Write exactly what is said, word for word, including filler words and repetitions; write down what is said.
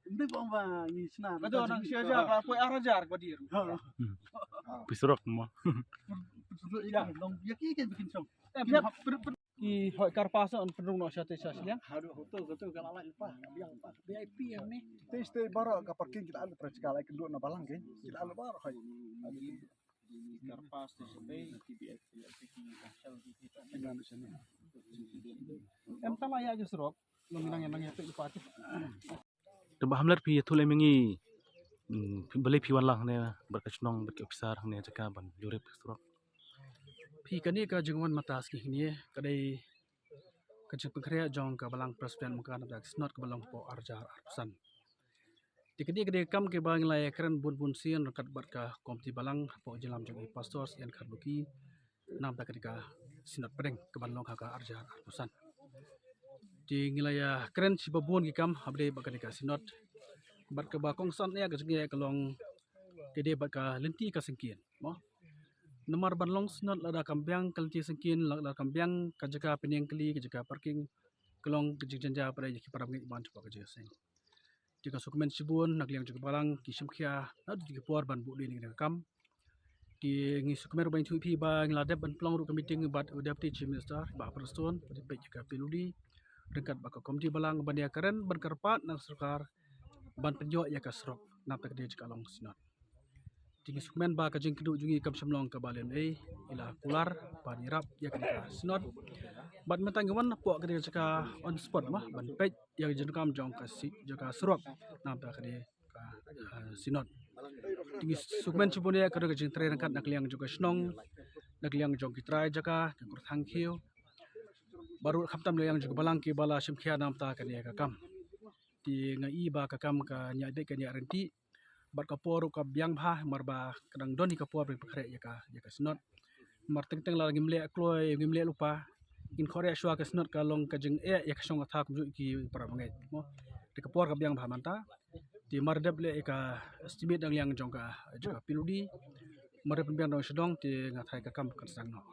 Hindi ba ba ngi sna. Ka don nang shi hajar, ka poi ar hajar ka dir. Ha. Phi surok mo. Ya, long ya ki ken bikin song. Em, ya, per, per, ki hoi kar pas on pynrung noh sha te sha shiliang. Haduh hotel ka tu ka la lai pa, biang pa. V I P yang ni. Te ste baroh ka parking kita alu pra chika lai kendu na balang ke. Kita alu baroh hoi. Kar pas te sha te. Em, ta la ya je surok. Long nang yang nang ya pe pa. Te ba hamlet phi ïathuh lem ïa ngi, mm, phi, balei phi wan lang hangne bad ka shnong bad ki officer hangne jaka ban jurip surok? Phi, kane ka jingwan mynta sngi hangne ka dei ka jingpynkhreh jong ka Balang Presbyterian Amka na ka synod kaba long hapoh ar hajar arphew san. Te kane ka dei ka kam kaba ngi la ïakren bun bun sien ryngkat bad ka komiti balang hapoh jingïalam jong i Pastor Ian Kharbuki. Namta ka dei ka synod pdeng kaban long ha ka ar hajar arphew san. Te ngi la ïakren shi ba bun ki kam haba dei bad ka dei ka synod. Bad kaba kongsan ïa ka jingeh ka long ka dei bad ka lynti ka syngkien mo. Namar ban long synod lada kam biang ka lynti syngkien, lada kam biang ka jaka pynïeng kali, ka jaka parking, ka long ka jingjynjar pat ïa ki para bangeit ban jubab ka jingïaseng. Te nga sngewkmen shibun na ka liang jong ka balang ki shim khia naduh ki por ban buh dei ïa ka kam. Te ngi sngewkmen ruh ban ïathuh ïa phi ba ngi la dep ban pynlong ruh ka meeting bad u Deputy Chief Minister Bah Prestone, bad peit ïa ka P W D ryngkat bad ka komiti balang ban ïakren ban kyrpad na ka sorkar ban pynïoh ïa ka surok namta ka dei jaka long synod. Te ngi sngewkmen ba ka jingkynduh jong ngi kam shym long kaba leh ei, i la kular ban ïarap ïa ka dei ka synod. Bad mynta ngi wan hapoh ka dei ka jaka on spot mo ban peit ïa ka jingdonkam jong ka si, jong ka surok namta ka dei ka, eh, synod. Te ngi sngewkmen shibun ïa ka dei ka jingtrei ryngkat na ka liang jong ka shnong, na ka liang jong ki trai jaka, ka kur thang khiew. Baroh khamtam na ka liang jong ka balang kiba la shim khia namta kane ka kam. Te nga i ba ka kam ka ñiah beit ka ñiah ryntih. Bad ka por ruh ka biang bha, namar ba ka dang don hi ka por ban pynkhreh ïa ka, ïa ka synod. Namar teng teng lada ngim leh kloi, ngim leh lypa, ngin khreh shuwa ka synod ka long ka jingeh ïa ka shong ka thaw kumjuh ki para bangeit mo. Te ka por ka biang bha mynta. Te mar dep leh ïa ka estimate na ka liang jong ka, jong ka P W D. Mar dep pynbiang dong sha dong te nga tharai ka kam kan sdang noh.